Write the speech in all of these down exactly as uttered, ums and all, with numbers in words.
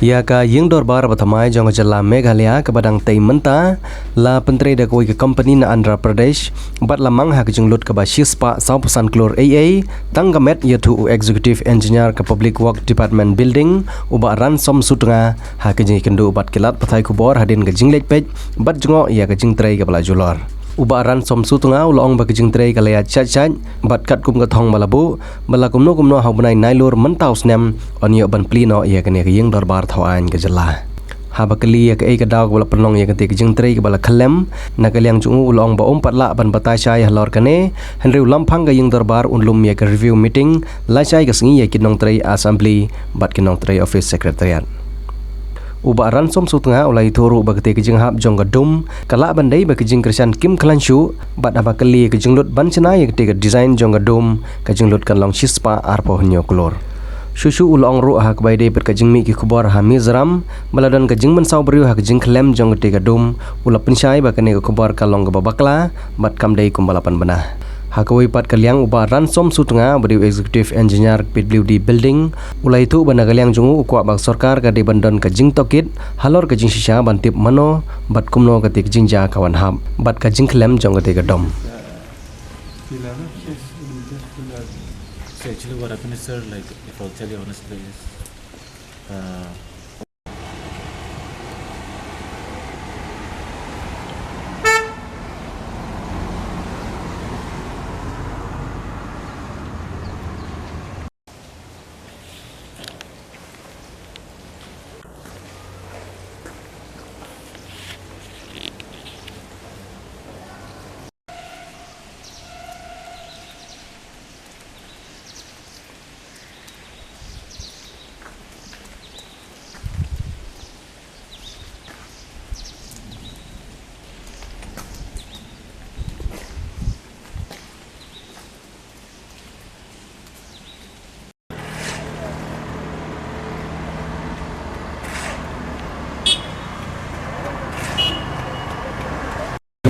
Ïa ka ïing dorbar ba thymmai jong ka jylla Meghalaya kaba dang tei mynta, la pyntrei da kawei ka company na Andhra Pradesh, bad la mang ha ka jinglut kaba shispah sawphew san klur eiei, tang ka met, ïathuh u Executive Engineer ka Public Work Department Building, u Bah Ransom Sutnga, ha ka jingïakynduh bad ki lad pathai khubor hadien ka jingleit peit bad jngoh ïa ka jingtrei kaba la julor. U Bah Ransom Sutnga u la ong ba ka jingtrei ka la ïaid shait shait, bad katkum ka thong ba la buh, ba la kumno kumno ha u bnai Nailur mynta u snem, yn ïoh ban plie noh ïa kane ka ïing dorbar thaw aiñ ka jylla. Haba kylli ïa kaei ka daw kaba la pynlong ïa katei ka jingtrei kaba la khyllem, na ka liang jong u u la ong ba um pat lah ban batai shai halor kane, hynrei u lamphang ka ïing dorbar un lum ïa ka review meeting, lashai ka sngi ïa ki nongtrei Assembly, bad ki nongtrei Office Secretariat. U Bah Ransom Sutnga u la ïathuh ruh ba katei ka jinghap jong ka dum, ka lah ban dei ba ka jingkyrshan kim khlaiñ shuh, bad haba kylli ïa ka jinglut ban shna ïa katei ka design jong ka dum, ka jinglut kan long shispah arphew hynñiew klur. Shuh shuh u la ong ruh ha kaba ïadei bad ka jingmih ki khubor ha Mizoram, ba la don ka jingmynsaw briew ha ka jingkhyllem jong katei ka dum, u la pynshai ba kane ka khubor ka long kaba bakla, bad kam dei kumba la pynbna. Ha kawei pat ka liang u Bah Ransom Sutnga, uba dei u Executive Engineer P W D Building, u la ïathuh ba na ka liang jong u u kwah ba ka sorkar ka dei ban don ka jingtohkit halor ka jingshisha ban tip mano bad kumno katei ka jingjia ka wan hap bad ka jingkhyllem jong katei ka dum. So actually what happened is, sir, like, if I'll tell you honestly, is, uh,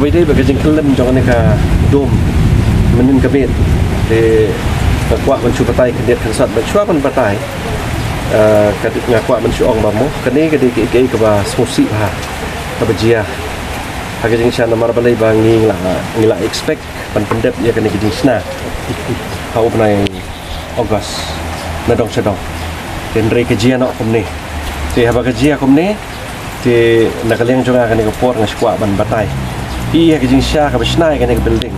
Kaba ïadei bad ka jingkhyllem jong kane ka dum mynhynnin ka miet, te nga kwah ban shu batai khyndiat khyndiat, bad shuwa ban batai, eh, ka, nga kwah ban shu ong ba mo kane ka dei kaei kaei kaba sngewsih bha kaba jia ha ka jingshisha, namar balei ba ngi la, ngi la expect ban pyndep ïa kane ka jingshna ha u bnai August na dong sha dong. Te hynrei ka jia noh kumne. Te haba ka jia kumne, te na ka liang jong nga kane ka por nga shu kwah ban batai. Phi ïa ka jingshisha kaba shna ïa kane ka building,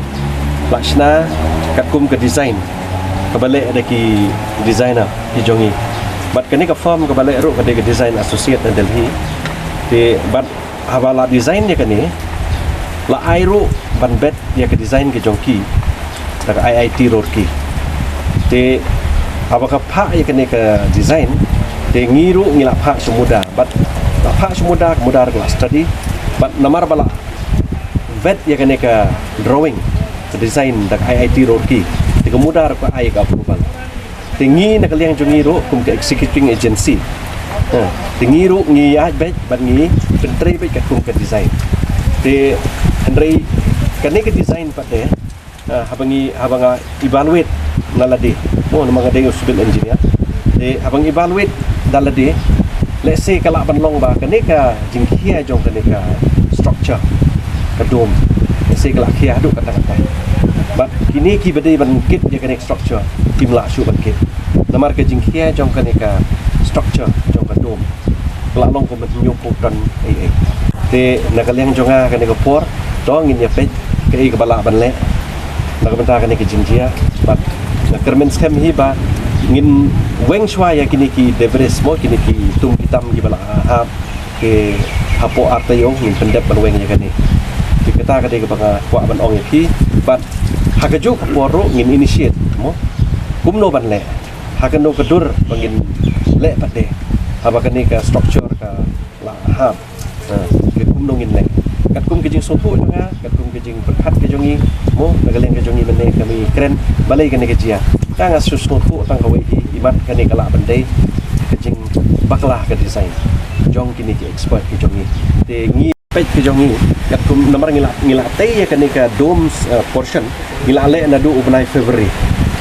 la shna katkum ka design kaba leh da ki designer ki jong ngi. Bad kane ka firm kaba leh ruh ka dei ka Design Associate na Delhi. Te bad haba la design ïa kane, la ai ruh ban bet ïa ka design ka jong ki da ka I I T Roorkee. Te haba ka phah ïa kane ka design, te ngi ruh ngi la phah sha mudar, bad la phah sha mudar, ka mudar ka la study, bad namar ba la vet ïa kane ka drawing, ka design da ka I I T Roorkee, te ka mudar ka ai ka approval. Te ngi na ka liang jong ngi ruh kum ka executing agency, eh, te ngi ruh ngi ïaid beit bad ngi pyntrei beit katkum ka design. Te hynrei kane ka design pat te, eh, haba ngi, haba nga evaluate na lade, mo, namar nga dei u civil engineer. Te haba nga evaluate na lade, let's say ka lah ban long ba kane ka jingkhia jong kane ka structure, ka dome, let's say ka la khia haduh katta katta, bad kine kiba dei ban kit ïa kane ka structure kim lah shuh ban kit, namar ka jingkhia jong kane ka structure jong ka dome ka la long kumba hynñiewphew ton eiei. Te na ka liang jong nga kane ka por, to ngin ïa peit kaei kaba lah ban leh na ka bynta kane ka jingjia. Bad nga kyrmen skhem hi ba ngin weng shuwa ïa kine ki debris, mo, kine ki tum ki tam kiba la hap, ki hapoh ar taïew, ngin pyndep ban weng ïa kane. Te kata ka dei kaba nga kwah ban ong ïa phi. Bad ha kajuh ka por ruh ngin initiate, mo, kumno ban leh, ha kano ka dur ba ngin leh pat te, haba kane ka structure ka la hap. Ha, te kumno ngin leh. Katkum ka jingsngewthuh jong nga, katkum ka jingpyrkhat ka jong ngi, mo, na ka liang ka jong ngi mynne ka mih kren balei kane ka jia. Ka nga shu sngewthuh tang kawei hi, imat kane ka lah ban dei ka jingbakla ka design jong kine ki expert ki jong ngi. Te ngi peit ka jong ngi, katkum namar ngi la, ngi la tei ïa kane ka dome, eh, portion, ngi la leh naduh u bnai February.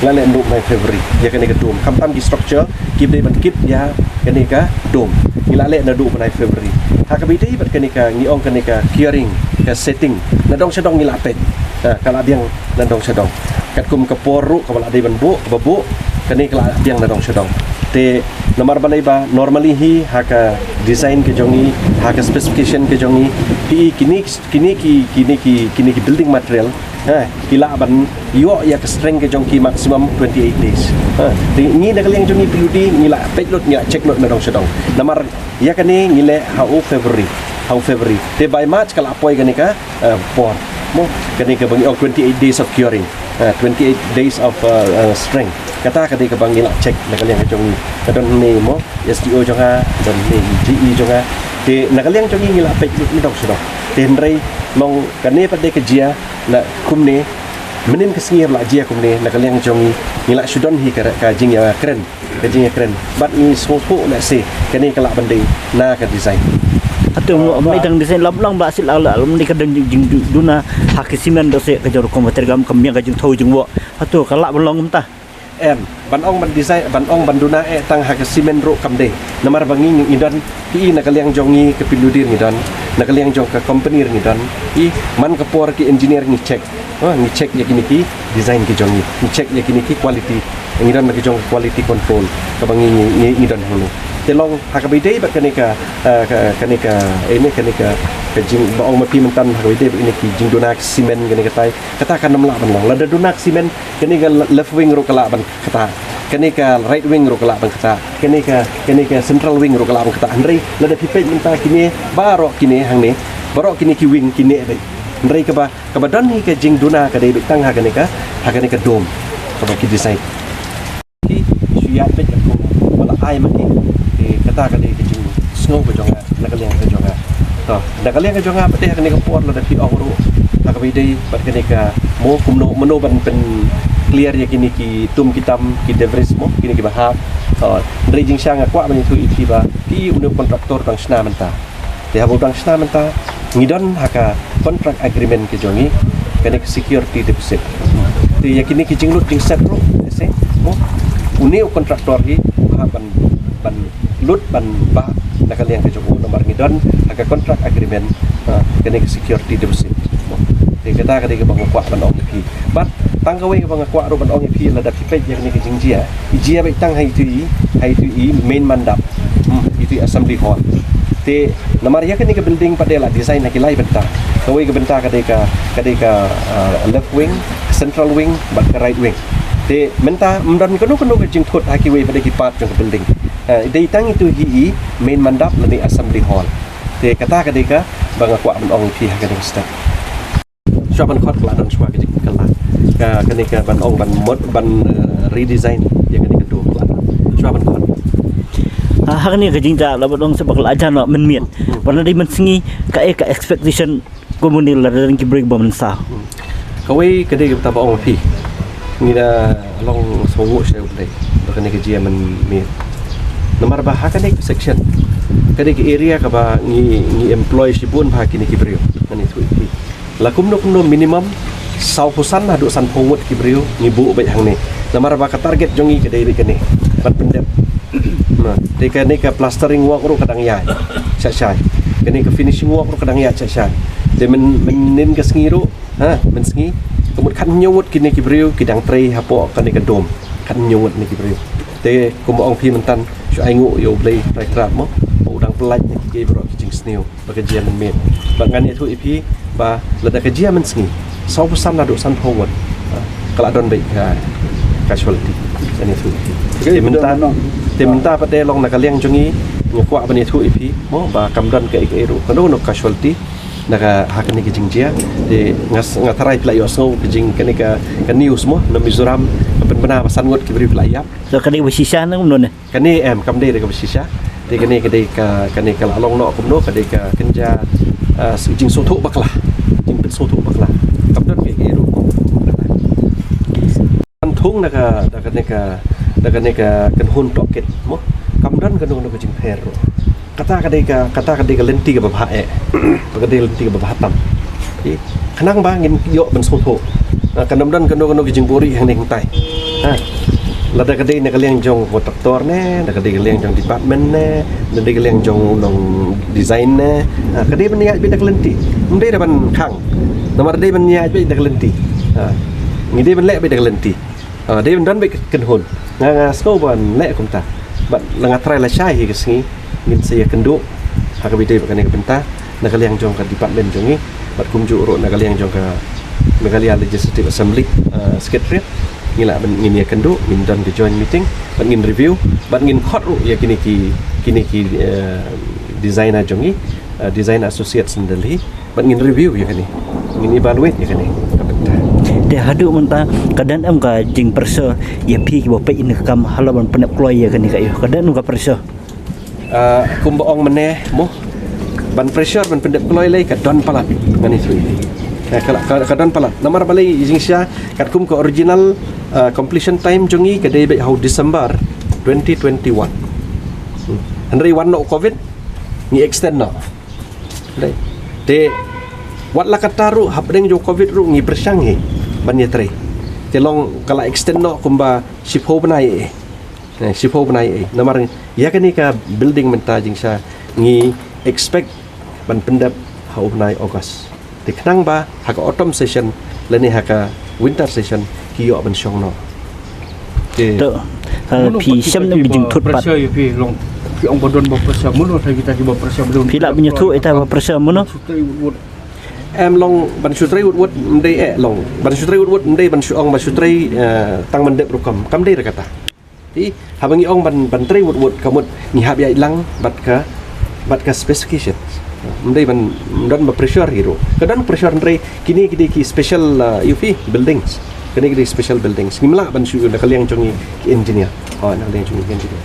La leh naduh bnai February ïa kane ka dome. Khamtam ki structure kiba dei ban kit ïa kane ka dome, ngi la leh naduh bnai February. Ha kaba ïadei bad kane ka, ngi ong kane ka curing, ka setting, nadong shadong ngi la peit. Ha, ka la biang nadong shadong. Katkum ka por ruh kaba la dei ban buh, kaba buh, kane ka la biang nadong shadong. Te namar balei ba normally hi ha ka design ka jong ngi, ha ka specification ka jong ngi, phi i kine, kine ki, kine ki, kine ki building material, ha, ki lah ban ïoh ïa ka strength ka jong ki maximum twenty-eight days. Ha, te ngi na ka liang jong ngi P W D ngi la peit lut, ngi la check lut nadong shadong. Namar ïa kane ngi leh ha u February, ha u February. Te by March ka la poi kane ka, eh, por, mo, kane kaba ngi ong twenty-eight days of curing, eh, twenty-eight days of, eh, eh, strength. Kata ka dei kaba ngi la check na ka liang ka jong ngi. Ka don hangne mo, S D O jong nga, ka don hangne G E jong nga. Te na ka liang jong ngi ngi la peit lut nadong shadong. Te hynrei long kane pat dei ka jia na kumne, mynnin ka sngi haba la jia kumne, na ka liang jong ngi ngi la shu don hi ka, ka jingïakren, ka jingïakren. Bad ngi sngewthuh na se kane ka lah ban dei na ka design. Hato mo, mynta design lam lang ba sit la, la mynta ka don jing, jingduna ha ka cement ruh se ka jong rukom ba ter gam kam biang ka jingthaw jingwoh. Hato ka lah ban long mynta? Em, ban ong ban design, ban ong ban duna eh tang ha ka cement ruh kam dei. Namar ba ngi, ngi don, phi i na ka liang jong ngi ka P W D ngi don, na ka liang jong ka company ngi don. I man ka por ki engineer ngi check. Ha, ngi check ïa kine ki design ki jong ngi, ngi check ïa kine ki quality. Ngi don na ka jong quality control kaba ngi, ngi, ngi, ngi don hangne. Te long ha kaba ïadei bad kane ka, eh, ka, kane ka, eh, ne, kane ka, ka jing, ba ong ma phi mynta ha kaba ïadei bad kine ki jingduna ka cement kane katai. Kata kan ym lah ban long. Lada duna ka cement, kane ka le-, left wing ruh ka lah ban ktah. Kane ka right wing ruh ka lah ban ktah. Kane ka, kane ka central wing ruh ka lah ban ktah. Hynrei lada phi peit mynta kine baroh kine hangne, baroh kine ki wing kine beit. Hynrei kaba, kaba don hi ka jingduna ka dei beit tang ha kane ka, ha kane ka dome kaba ki design. Ki shu ïaid beit katkum ba la ai ma ki. Te kata ka dei ka jingsngew ka jong nga na ka liang ka jong nga. To, na ka liang ka jong nga pat te ha kane ka por lada phi ong ruh ha kaba ïadei bad kane ka mo kumno, mano ban pynclear ïa kine ki tum ki tam, ki debris mo, kine kiba hap. To, hynrei jingshisha nga kwah ban ïathuh ïa phi ba phi une u contractor dang shna mynta. Te haba u dang shna mynta, ngi don ha ka contract agreement ka jong ngi kane ka security deposit. Te ïa kine ki jinglut jingsep ruh, ese mo, une u contractor hi u hap ban, ban lut ban bah na ka liang ka jong u, namar ngi don ha ka contract agreement, ah, kane ka security deposit. Te kata ka dei kaba nga kwah ban ong ïa phi. Bad tang kawei kaba nga kwah ruh ban ong ïa phi, lada phi peit ïa kane ka jingjia, i jia beit tang ha itu i, ha itu i main mandap. Hmm, itu i assembly hall. Te namar ïa kane ka building pat de la design ha ki lai bynta. Kawei ka bynta ka dei ka, ka dei ka, ah, left wing, central wing bad ka right wing. Te mynta ym don kano kano ka jingthut ha kiwei pat de ki part jong ka building. Ah, dei tang itu hi i main mandap lane assembly hall. Te kata ka dei kaba nga kwah ban ong ïa phi ha kane ka step. Shuwa ban khot ka la don shuwa ka jingkylla. Ka, kane ka ban ong ban mod, ban, eh, redesign ïa kane ka dome ka la don. Shuwa ban khot. Ha, ha kane ka jingjia la ban ong sa ba ka la jan noh mynmiet. Hmm. Ba la dei mynsngi kaei ka expectation kumne lada don ki briew ba mynsaw. Hmm. Kawei ka dei kaba ong phi. Ngi da long sngewnguh sha U Blei ba kane ka jia mynmiet. Namar ba ha kane ka section, kane ka area kaba ngi, ngi employ shibun bha kine ki briew. Kane tu phi. La kumno kumno minimum saw phew san haduh san phew ngut ki briew ngi buh beit hangne. Namar ba ka target jong ngi ka dei beit kane ban pyndep. Na, te kane ka plastering work ruh ka dang ïaid shai shai. Kane ka finishing work ruh ka dang ïaid shai shai. Te myn, mynnin ka sngi ruh, ha, mynsngi, ka mut khathynñiew ngut kine ki briew ki dang trei hapoh kane ka dome. Khathynñiew ngut kine ki briew. Te kumba ong phi mynta, shu ainguh ïa U Blei Trai Kynrad mo, ba u dang pyllait ïa kiei baroh ki jingsniew ba ka jia mynmiet. Bad ngan ïathuh ïa phi ba lada ka jia mynsngi, saw phew san haduh san phew ngut, ah, ka la don beit ka casualty. Ngan ïathuh ïa phi. Te mynta, te mynta pat de long na ka liang jong ngi, nga kwah ban ïathuh ïa phi mo ba kam don kaei kaei ruh kano kano casualty na ka, ha kane ka jingjia. Te nga s-, nga tharai phi la ïohsngew ka jing kane ka, ka news mo na Mizoram, ka pynbna ba san ngut ki briew ki la ïap. So ka dei ba shisha ne kumno ne? Kane em, kam dei da kaba shisha. Te kane ka dei ka, kane ka la long noh kumno, ka dei ka kynja, ah, s-, jingsngewthuh bakla. Jingpynsngewthuh bakla. Kam don kaei kaei ruh. Kan thung da ka, da kane ka, da kane ka kynhun tohkit mo. Kam don kano kano ka jingpher ruh. Kata ka dei ka, kata ka dei ka lynti kaba bha eh. Ka dei lynti kaba bha tam. Khnang ba ngin ïoh ban sngewthuh. Ah, kan ym don kano kano ka jingbuhrieh hangne hangtai. Ah, lada ka dei na ka liang jong kontraktor ne, lada ka dei ka liang jong department ne, lada ka dei ka liang jong nong design ne, ah, ka dei ban ïaid beit da ka lynti. Ym dei da ban khang. Namar dei ban ïaid beit da ka lynti. Ah, ngi dei ban leh beit da ka lynti. Ah, dei ban don beit ka kynhun. Nga, nga sngew ban leh kumta. Bad la nga trai la shai hi ka sngi, ngin sa ïakynduh ha kaba ïadei bad kane ka bynta na ka liang jong ka department jong ngi, bad kumjuh ruh na ka liang jong ka Meghalaya Legislative Assembly, ah, Secretariat. Ngi lah ban ngin ïakynduh, ngin don ka joint meeting, bad ngin review, bad ngin khot ruh ïa kine ki, kine ki, eh, designer jong ngi, eh, Designer Associates in Delhi, bad ngin review ïa kane, ngin evaluate ïa kane ka bynta. Te haduh mynta ka don em ka jingpressure ïa phi kiba peit ïa kane ka kam halor ban pyndep kloi ïa kane ka ïoh, ka don em ka pressure? Ah, kumba ong mynne mo, ban pressure ban pyndep kloi lei ka don palat, ngan ïathuh ïa phi. Eh, ka, ka, ka don palat. Namar balei jingshisha katkum ka original, ah, completion time jong ngi ka dei beit ha u December twenty twenty-one. Hmm. Hynrei wan noh u Covid, ngi extend noh. Dei. Te wat la katta ruh hapdeng jong u Covid ruh ngi pyrshang hi ban ïatrei. Te long ka la extend noh kumba shiphew bnai eh. Eh, shiphew bnai eh. Namar ïa kane ka building mynta jingshisha ngi expect ban pyndep ha u bnai August. Te khnang ba ha ka autumn session lane ha ka winter session ki ïoh ban shong noh. Te to, eh, phi shem ne ba jingthut pat? Pressure ïa phi long. Phi ong ba don ba pressure, mano ta kita kiba pressure ba don? Phi lah ban ïathuh ita ba pressure mano? Shu trei wut wut. Em long ban shu trei wut wut, ym dei eh long. Ban shu trei wut wut ym dei ban shu ong ba shu trei, eh, tang ban dep rukom. Kam dei re kata. Te haba ngi ong ban, ban trei wut wut ka mut ngi hap ïaid lang bad ka, bad ka specification. Ym dei ban, ym don ba pressure hi ruh. Ka don pressure hynrei kine ki dei ki special, uh, ïa phi buildings. Kine ki dei special buildings. Ngim lah ban shu ïoh na ka liang jong ngi ki engineer. Oh, na ka liang jong ngi ki engineer.